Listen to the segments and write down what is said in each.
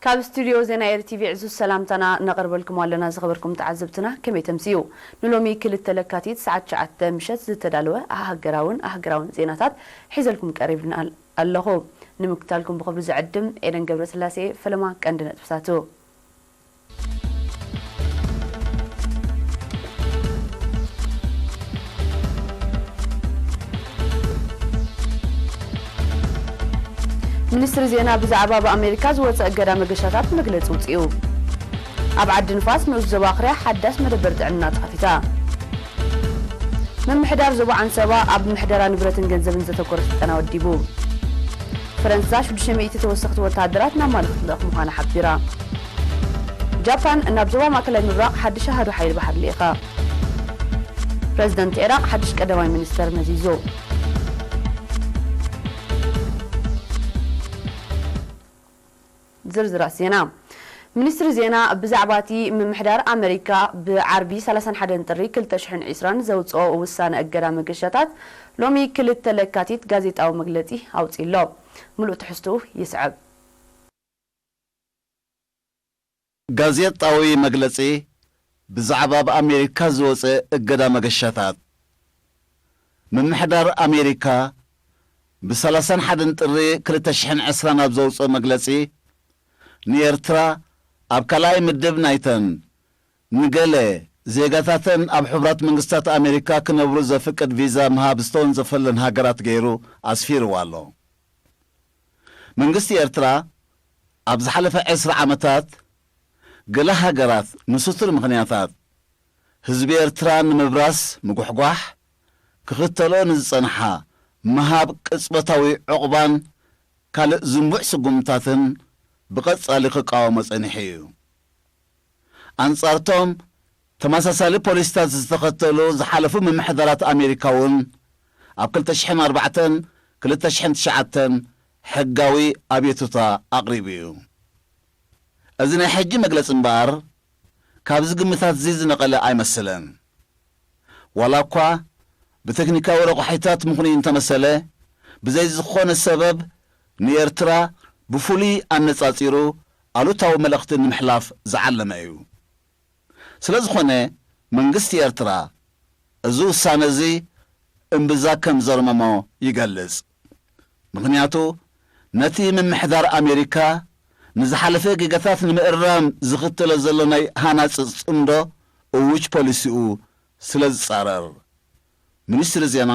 ካብ ስቱድዮ ዜና ኤሪ ቲቪ ዕዙዝ ሰላምታና ነቕርበልኩም ኣለና። ዝኸበርኩም ተዓዘብትና፣ ከመይ ተምስዩ? ንሎሚ ክልተ ለካቲት ሰዓት ትሽዓተ ምሸት ዝተዳለወ ሃገራውን ኣህጉራውን ዜናታት ሒዘልኩም ቀሪብና ኣል-፣ ኣለኹ። ንምክታልኩም ብኽብሪ ዝዕድም ኤደን ገብረስላሴ። ፈለማ ቀንዲ ነጥብታቱ። ሚኒስትሪ ዜና ብዛዕባ ብኣሜሪካ ዝወፀ እገዳ መገሻታት መግለፂ ውፅኡ። ኣብ ዓዲ ንፋስ ንኡስ ዞባ ኣኽርያ ሓዳስ መደበር ጥዕና ተኸፊታ። ምምሕዳር ዞባ ዓንሰባ ኣብ ምሕደራ ንብረትን ገንዘብን ዘተኮረ ስልጠና ወዲቡ። ፈረንሳ ሽዱሽተ ሚእቲ ተወሰኽቲ ወተሃደራት ናብ ማሊ ክትልእኽ ምዃና ሓቢራ። ጃፓን ናብ ዞባ ማእከላይ ምብራቕ ሓድሽ ኣሃዱ ሓይሊ ባሕሪ ልኢኻ። ፕረዚደንት ዒራቕ ሓድሽ ቀዳማይ ሚኒስተር መዚዙ። ዝርዝራት ዜና። ሚኒስትሪ ዜና ብዛዕባ እቲ ምምሕዳር ኣመሪካ ብዓርቢ ሰላሳን ሓደን ጥሪ ክልተ ሽሕን ዕስራን ዘውፅኦ ውሳነ እገዳ መገሻታት ሎሚ ክልተ ለካቲት ጋዜጣዊ መግለፂ ኣውፂኡ ኣሎ። ምሉእ ትሕዝትኡ ይስዕብ። ጋዜጣዊ መግለጺ ብዛዕባ ኣብ ኣሜሪካ ዝወጸ እገዳ መገሻታት። ምምሕዳር ኣሜሪካ ብሰላሳን ሓደን ጥሪ ክልተ ሽሕን ዕስራን ኣብ ዘውጽኦ መግለጺ፣ ንኤርትራ ኣብ ካልኣይ ምድብ ናይተን ንገለ ዜጋታተን ኣብ ሕቡራት መንግስታት ኣሜሪካ ክነብሩ ዘፍቅድ ቪዛ ምሃብ ዝተወንዘፈለን ሃገራት ገይሩ ኣስፊርዋ ኣሎ። መንግስቲ ኤርትራ ኣብ ዝሓለፈ ዕስራ ዓመታት ገለ ሃገራት ንስቱር ምኽንያታት ህዝቢ ኤርትራ ንምብራስ ምጉሕጓሕ ክኽተሎ ንዝጸንሓ ምሃብ ቅጽበታዊ ዕቑባን ካልእ ዝንቡዕ ስጉምታትን ብቐጻሊ ክቃወሞ ጸኒሑ እዩ። ኣንጻርቶም ተመሳሳሊ ፖሊሲታት ዝተኸተሉ ዝሓለፉ ምምሕዳራት ኣሜሪካ እውን ኣብ ክልተ ሽሕን ኣርባዕተን ክልተ ሽሕን ትሽዓተን ሕጋዊ ኣቤቱታ ኣቕሪቡ እዩ። እዚ ናይ ሕጂ መግለጺ እምበኣር ካብዚ ግምታት እዚ ዝነቐለ ኣይመስልን። ዋላ እኳ ብቴክኒካዊ ረቑሒታት ምኽኑይ እንተመሰለ፣ ብዘይ ዝኾነ ሰበብ ንኤርትራ ብፍሉይ ኣነጻጺሩ ኣሉታዊ መልእኽቲ ንምሕላፍ ዝዓለመ እዩ። ስለ ዝኾነ፣ መንግስቲ ኤርትራ እዚ ውሳነ እዚ እምብዛ ከም ዘርመሞ ይገልጽ። ምኽንያቱ፣ ነቲ ምምሕዳር ኣሜሪካ ንዝሓለፈ ጌጋታት ንምእራም ዝኽተሎ ዘሎ ናይ ሃናጺ ጽምዶ እዉጅ ፖሊሲኡ ስለ ዝጻረር። ሚኒስትሪ ዜና፣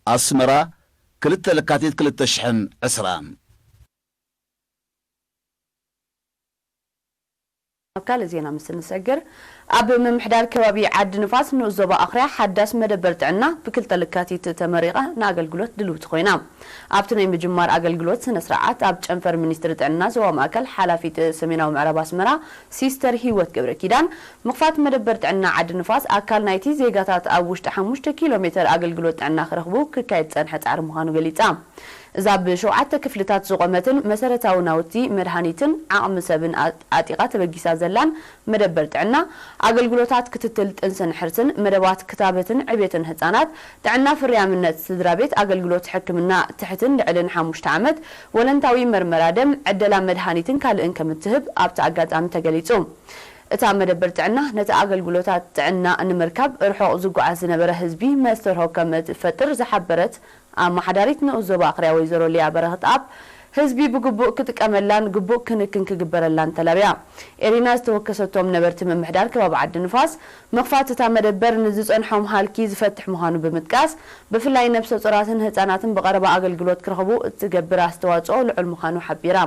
ኣስመራ፣ ክልተ ለካቲት ክልተ ሽሕን ዕስራን። ኣብ ካልእ ዜና ምስ እንሰግር፣ ኣብ ምምሕዳር ከባቢ ዓዲ ንፋስ ንኡስ ዞባ ኣኽርያ ሓዳስ መደበር ጥዕና ብክልተ ለካቲት ተመሪቓ ንኣገልግሎት ድልውቲ ኮይና። ኣብቲ ናይ ምጅማር ኣገልግሎት ስነ ስርዓት ኣብ ጨንፈር ሚኒስትሪ ጥዕና ዞባ ማእከል ሓላፊት ሰሜናዊ ምዕራብ ኣስመራ ሲስተር ሂወት ገብረ ኪዳን፣ ምኽፋት መደበር ጥዕና ዓዲ ንፋስ ኣካል ናይቲ ዜጋታት ኣብ ውሽጢ ሓሙሽተ ኪሎ ሜተር ኣገልግሎት ጥዕና ክረኽቡ ክካየድ ዝጸንሐ ጻዕሪ ምዃኑ ገሊጻ። እዛ ብሸውዓተ ክፍልታት ዝቖመትን መሰረታዊ ናውቲ፣ መድሃኒትን ዓቕሚ ሰብን ኣ-፣ ኣጢቓ ተበጊሳ ዘላን መደበር ጥዕና፣ ኣገልግሎታት ክትትል ጥንስን ሕርስን፣ መደባት ክታበትን ዕቤትን ህጻናት፣ ጥዕና ፍርያምነት ስድራ ቤት፣ ኣገልግሎት ሕክምና ትሕትን ልዕልን ሓሙሽተ ዓመት፣ ወለንታዊ መርመራ ደም፣ ዕደላ መድሃኒትን ካልእን ከም እትህብ ኣብቲ ኣጋጣሚ ተገሊጹ። እታ መደበር ጥዕና ነቲ ኣገልግሎታት ጥዕና ንምርካብ ርሑቕ ዝጓዓዝ ዝነበረ ህዝቢ መስተርሆ ከም እትፈጥር ዝሓበረት ኣመሓዳሪት ንኡስ ዞባ ኣኽርያ ወይዘሮ ሊያ በረኽትኣብ፣ ህዝቢ ብግቡእ ክጥቀመላን ግቡእ ክንክን ክግበረላን ተላብያ። ኤሪና ዝተወከሰቶም ነበርቲ ምምሕዳር ከባቢ ዓዲ ንፋስ፣ ምኽፋት እታ መደበር ንዝጸንሖም ሃልኪ ዝፈትሕ ምዃኑ ብምጥቃስ፣ ብፍላይ ነብሰ ጾራትን ህጻናትን ብቐረባ ኣገልግሎት ክረኽቡ እትገብር ኣስተዋጽኦ ልዑል ምዃኑ ሓቢራ።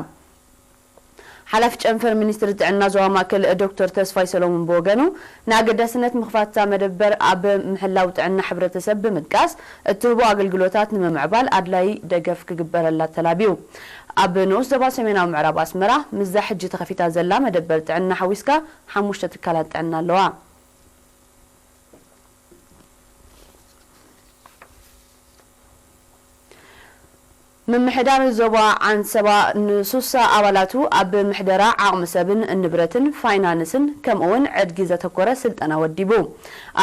ሓላፊ ጨንፈር ሚኒስትሪ ጥዕና ዞባ ማእከል ዶክተር ተስፋይ ሰሎሞን ብወገኑ፣ ንኣገዳስነት ምኽፋት እታ መደበር ኣብ ምሕላው ጥዕና ሕብረተሰብ ብምጥቃስ፣ እትህቦ ኣገልግሎታት ንምምዕባል ኣድላዪ ደገፍ ክግበረላ ተላብዩ። ኣብ ንኡስ ዞባ ሰሜናዊ ምዕራብ ኣስመራ፣ ምስዛ ሕጂ ተኸፊታ ዘላ መደበር ጥዕና ሓዊስካ ሓሙሽተ ትካላት ጥዕና ኣለዋ። ምምሕዳር ዞባ ዓንሰባ ንሱሳ ኣባላቱ ኣብ ምሕደራ ዓቕሚ ሰብን ንብረትን ፋይናንስን ከምኡውን ዕድጊ ዘተኮረ ስልጠና ወዲቡ።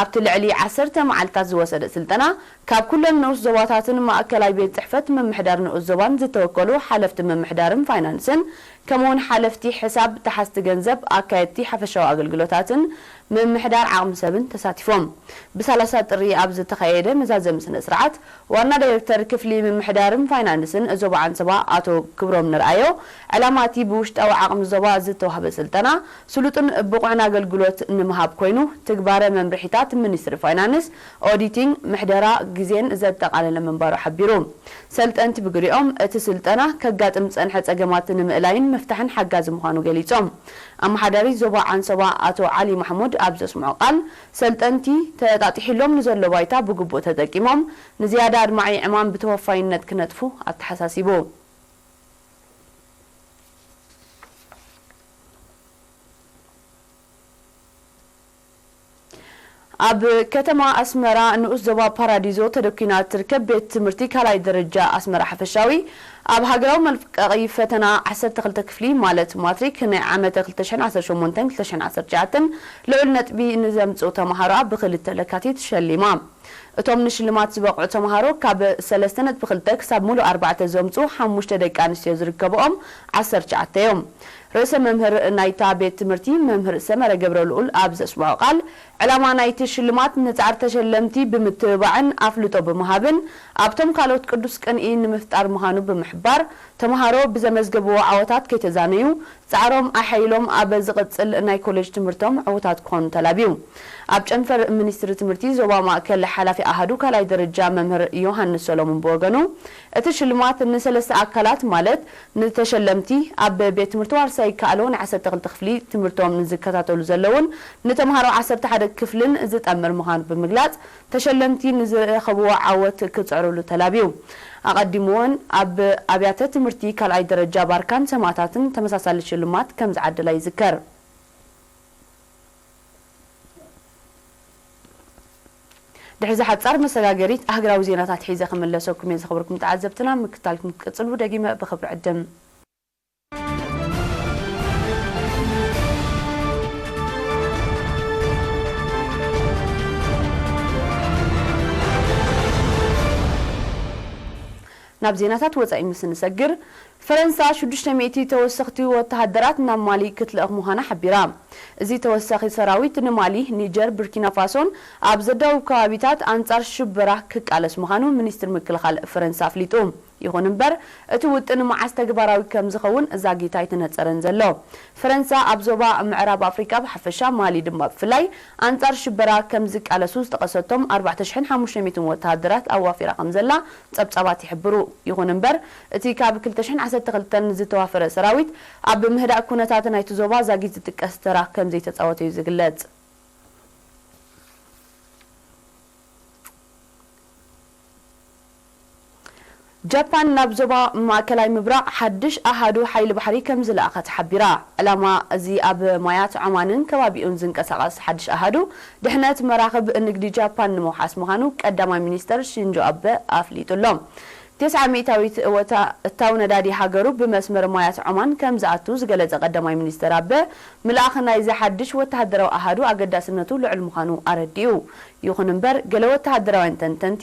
ኣብቲ ልዕሊ ዓሰርተ መዓልታት ዝወሰደ ስልጠና ካብ ኩለን ንኡስ ዞባታትን ማእከላይ ቤት ጽሕፈት ምምሕዳር ንኡስ ዞባን ዝተወከሉ ሓለፍቲ ምምሕዳርን ፋይናንስን ከምኡውን ሓለፍቲ ሕሳብ፣ ተሓዝቲ ገንዘብ፣ ኣካየድቲ ሓፈሻዊ ኣገልግሎታትን ምምሕዳር ዓቕሚ ሰብን ተሳቲፎም። ብሰላሳ ጥሪ ኣብ ዝተኻየደ መዛዘሚ ስነ ስርዓት ዋና ዳይሬክተር ክፍሊ ምምሕዳርን ፋይናንስን ዞባ ዓንሰባ ኣቶ ክብሮም ንርኣዮ፣ ዕላማ እቲ ብውሽጣዊ ዓቕሚ ዞባ ዝተዋህበ ስልጠና ስሉጥን ብቑዕን ኣገልግሎት ንምሃብ ኮይኑ፣ ትግባረ መምርሒታት ሚኒስትሪ ፋይናንስ፣ ኦዲቲንግ፣ ምሕደራ ግዜን ዘጠቓለለ ምንባሩ ሓቢሩ። ሰልጠንቲ ብግሪኦም፣ እቲ ስልጠና ከጋጥም ዝጸንሐ ጸገማት ንምእላይን ምፍታሕን ሓጋዚ ምዃኑ ገሊጾም። ኣመሓዳሪ ዞባ ዓንሰባ ኣቶ ዓሊ ማሕሙድ ኣብ ዘስምዖ ቃል፣ ሰልጠንቲ ተጣጢሒሎም ንዘሎ ባይታ ብግቡእ ተጠቂሞም ንዝያዳ ኣድማዒ ዕማም ብተወፋይነት ክነጥፉ ኣተሓሳሲቡ። ኣብ ከተማ ኣስመራ ንኡስ ዞባ ፓራዲዞ ተደኲና እትርከብ ቤት ትምህርቲ ካልኣይ ደረጃ ኣስመራ ሓፈሻዊ ኣብ ሃገራዊ መልቀቒ ፈተና ዓሰርተ ክልተ ክፍሊ ማለት ማትሪክ ናይ ዓመተ ክልተ ሽሕን ዓሰርተ ሸሞንተን ክልተ ሽሕን ዓሰርተ ትሽዓተን ልዑል ነጥቢ ንዘምጽኡ ተምሃሮኣ ብክልተ ለካቲት ሸሊማ። እቶም ንሽልማት ዝበቕዑ ተምሃሮ ካብ ሰለስተ ነጥቢ ክልተ ክሳብ ሙሉእ ኣርባዕተ ዘምጽኡ ሓሙሽተ ደቂ ኣንስትዮ ዝርከብኦም ዓሰርተ ትሽዓተ እዮም። ርእሰ መምህር ናይታ ቤት ትምህርቲ መምህር ሰመረ ገብረልኡል ኣብ ዘስምዖ ቃል፣ ዕላማ ናይቲ ሽልማት ንጻዕሪ ተሸለምቲ ብምትብባዕን ኣፍልጦ ብምሃብን ኣብቶም ካልኦት ቅዱስ ቅንኢ ንምፍጣር ምዃኑ ብምሕባር፣ ተምሃሮ ብዘመዝገብዎ ዓወታት ከይተዛነዩ ጻዕሮም ኣሐይሎም ኣብ ዝቕጽል ናይ ኮሌጅ ትምህርቶም ዕዉታት ክኾኑ ተላብዩ። ኣብ ጨንፈር ሚኒስትሪ ትምህርቲ ዞባ ማእከል ሓላፊ ኣሃዱ ካልኣይ ደረጃ መምህር ዮሃንስ ሰሎሞን ብወገኑ፣ እቲ ሽልማት ንሰለስተ ኣካላት ማለት ንተሸለምቲ፣ ኣብ ቤት ትምህርቲ ዋርሳይ ይከኣሎ ንዓሰርተ ክልተ ክፍሊ ትምህርቶም ንዝከታተሉ ዘለውን ንተምሃሮ ዓሰርተ ሓደ ክፍልን ዝጠምር ምዃኑ ብምግላጽ፣ ተሸለምቲ ንዝረኸብዎ ዓወት ክጽዕሩሉ ተላብዩ። ኣቐዲሙ እውን ኣብ ኣብያተ ትምህርቲ ካልኣይ ደረጃ ባርካን ሰማእታትን ተመሳሳሊ ሽልማት ከም ዝዓደላ ይዝከር። ድሕሪ እዚ ሓጻር መሰጋገሪት ኣህግራዊ ዜናታት ሒዘ ክምለሰኩም እየ። ዝኸበርኩም ተዓዘብትና፣ ምክትታልኩም ክትቅጽሉ ደጊመ ብኽብሪ ዕድም። ናብ ዜናታት ወጻኢ ምስ ንሰግር፣ ፈረንሳ ሽዱሽተ ሚእቲ ተወሰኽቲ ወተሃደራት ናብ ማሊ ክትልእኽ ምዃና ሓቢራ። እዚ ተወሳኺ ሰራዊት ንማሊ፣ ኒጀር፣ ቡርኪና ፋሶን ኣብ ዘዳውብ ከባቢታት ኣንጻር ሽበራ ክቃለስ ምዃኑ ሚኒስትሪ ምክልኻል ፈረንሳ ኣፍሊጡ። ይኹን እምበር፣ እቲ ውጥን መዓስ ተግባራዊ ከም ዝኸውን ዛጊት ኣይተነጸረን ዘሎ። ፈረንሳ ኣብ ዞባ ምዕራብ ኣፍሪቃ ብሓፈሻ፣ ማሊ ድማ ብፍላይ ኣንጻር ሽበራ ከም ዝቃለሱ ዝጠቐሰቶም ኣርባዕተ ሽሕን ሓሙሽተ ሚእትን ወተሃደራት ኣዋፊራ ከም ዘላ ጸብጻባት ይሕብሩ። ይኹን እምበር፣ እቲ ካብ ክልተ ሽሕን ዓሰርተ ክልተን ዝተዋፈረ ሰራዊት ኣብ ምህዳእ ኩነታት ናይቲ ዞባ ዛጊት ዝጥቀስ ተራ ከም ዘይተጻወተ እዩ ዝግለጽ። ጃፓን ናብ ዞባ ማእከላይ ምብራቕ ሓድሽ ኣሃዱ ሓይሊ ባሕሪ ከም ዝለኣኸት ሓቢራ። ዕላማ እዚ ኣብ ማያት ዖማንን ከባቢኡን ዝንቀሳቐስ ሓድሽ ኣሃዱ ድሕነት መራኽብ ንግዲ ጃፓን ንምውሓስ ምዃኑ ቀዳማይ ሚኒስተር ሺንጆ ኣበ ኣፍሊጡ ኣሎ። ተስዓ ሚእታዊት ወታ-፣ እታው ነዳዲ ሃገሩ ብመስመር ማያት ዖማን ከም ዝኣቱ ዝገለጸ ቀዳማይ ሚኒስተር ኣበ፣ ምልኣኽ ናይዚ ሓድሽ ወተሃደራዊ ኣሃዱ ኣገዳስነቱ ልዑል ምዃኑ ኣረዲኡ። ይኹን እምበር፣ ገለ ወተሃደራውያን ተንተንቲ፣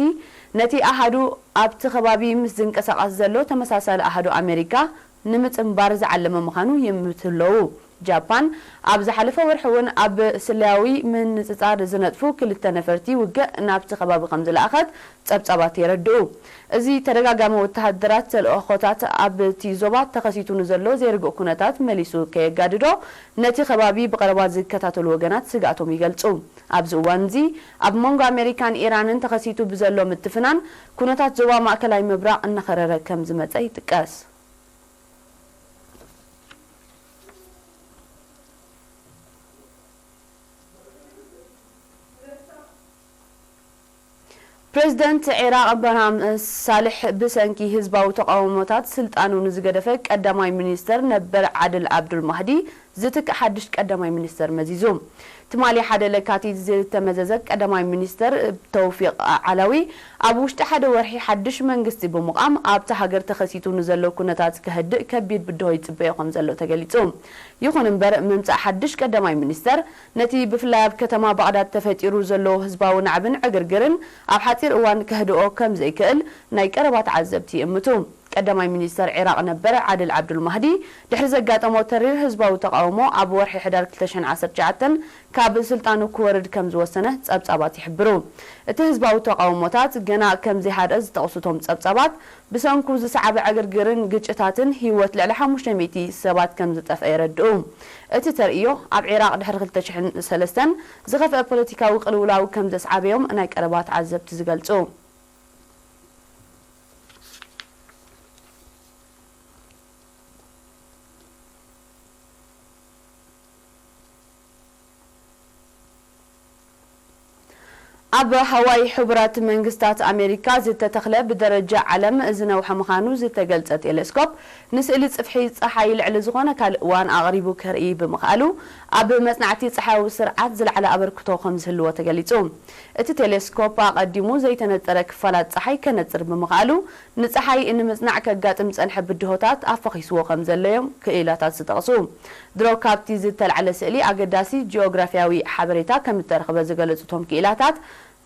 ነቲ ኣሃዱ ኣብቲ ከባቢ ምስ ዝንቀሳቐስ ዘሎ ተመሳሳሊ ኣሃዱ ኣሜሪካ ንምጽንባር ዝዓለመ ምዃኑ ይእምቱ ኣለዉ። ጃፓን ኣብ ዝሓለፈ ወርሒ እውን ኣብ ስለያዊ ምንጽጻር ዝነጥፉ ክልተ ነፈርቲ ውግእ ናብቲ ከባቢ ከም ዝለኣኸት ጸብጻባት የረድኡ። እዚ ተደጋጋሚ ወተሃደራት ተልእኾታት ኣብቲ ዞባ ተኸሲቱ ንዘሎ ዘይርጉእ ኩነታት መሊሱ ከየጋድዶ፣ ነቲ ከባቢ ብቐረባ ዝከታተሉ ወገናት ስግኣቶም ይገልጹ። ኣብዚ እዋን እዚ ኣብ መንጎ ኣሜሪካን ኢራንን ተኸሲቱ ብዘሎ ምትፍናን፣ ኩነታት ዞባ ማእከላይ ምብራቕ እናኸረረ ከም ዝመጸ ይጥቀስ። ፕሬዝደንት ዒራቕ በርሃም ሳልሕ ብሰንኪ ህዝባዊ ተቓውሞታት ስልጣኑ ንዝገደፈ ቀዳማይ ሚኒስተር ነበር ዓድል ዓብዱል ማህዲ ዝትክእ ሓድሽ ቀዳማይ ሚኒስተር መዚዙ። ትማሊ ሓደ ለካቲት ዝተመዘዘ ቀዳማይ ሚኒስተር ተውፊቕ ዓላዊ፣ ኣብ ውሽጢ ሓደ ወርሒ ሓድሽ መንግስቲ ብምቋም ኣብታ ሃገር ተኸሲቱ ንዘሎ ኩነታት ከህድእ ከቢድ ብድሆ ይጽበዮ ከም ዘሎ ተገሊጹ። ይኹን እምበር፣ ምምጻእ ሓድሽ ቀዳማይ ሚኒስተር ነቲ ብፍላይ ኣብ ከተማ ባቕዳድ ተፈጢሩ ዘሎ ህዝባዊ ናዕብን ዕግርግርን ኣብ ሓጺር እዋን ከህድኦ ከም ዘይክእል ናይ ቀረባ ተዓዘብቲ ይእምቱ። ቀዳማይ ሚኒስተር ዒራቕ ነበር ዓድል ዓብዱል ማህዲ፣ ድሕሪ ዘጋጠሞ ተሪር ህዝባዊ ተቓውሞ፣ ኣብ ወርሒ ሕዳር ክልተ ሽሕን ዓሰርተ ትሽዓተን ካብ ስልጣኑ ክወርድ ከም ዝወሰነ ጸብጻባት ይሕብሩ። እቲ ህዝባዊ ተቓውሞታት ገና ከም ዘይሃድአ ዝጠቕሱ እቶም ጸብጻባት፣ ብሰንኩ ዝሰዓበ ዕግርግርን ግጭታትን ህይወት ልዕሊ ሓሙሽተ ሚእቲ ሰባት ከም ዝጠፍአ የረድኡ። እቲ ተርእዮ፣ ኣብ ዒራቕ ድሕሪ ክልተ ሽሕን ሰለስተን ዝኸፍአ ፖለቲካዊ ቅልውላው ከም ዘስዓበዮም ናይ ቀረባ ተዓዘብቲ ዝገልጹ። ኣብ ሃዋይ ሕቡራት መንግስታት ኣሜሪካ ዝተተኽለ ብደረጃ ዓለም ዝነውሐ ምዃኑ ዝተገልጸ ቴሌስኮፕ፣ ንስእሊ ጽፍሒ ጸሓይ ልዕሊ ዝኾነ ካልእ እዋን ኣቕሪቡ ከርኢ ብምኽኣሉ፣ ኣብ መጽናዕቲ ጸሓያዊ ስርዓት ዝለዓለ ኣበርክቶ ከም ዝህልዎ ተገሊጹ። እቲ ቴሌስኮፕ ኣቐዲሙ ዘይተነጸረ ክፋላት ጸሓይ ከነጽር ብምኽኣሉ፣ ንጸሓይ ንምጽናዕ ከጋጥም ዝጸንሐ ብድሆታት ኣፈኺስዎ ከም ዘለዮም ክኢላታት ዝጠቕሱ። ድሮ ካብቲ ዝተላዕለ ስእሊ ኣገዳሲ ጂኦግራፍያዊ ሓበሬታ ከም እተረኽበ ዝገለጹ እቶም ክኢላታት፣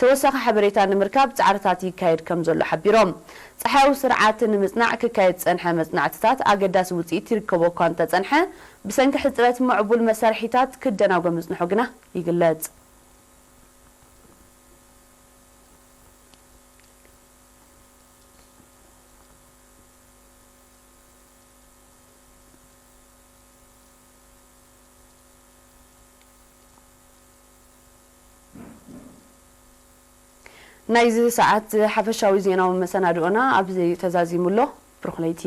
ተወሳኺ ሓበሬታ ንምርካብ ጻዕርታት ይካየድ ከም ዘሎ ሓቢሮም። ጸሓያዊ ስርዓት ንምጽናዕ ክካየድ ዝጸንሐ መጽናዕትታት ኣገዳሲ ውጽኢት ይርከቦ እኳ እንተጸንሐ፣ ብሰንኪ ሕጽረት ምዕቡል መሳርሒታት ክደናጎ ምጽንሑ ግና ይግለጽ። ናይዚ ሰዓት ሓፈሻዊ ዜናዊ መሰናድኦና ኣብዚ ተዛዚሙ ኣሎ። ብሩኽ ለይቲ።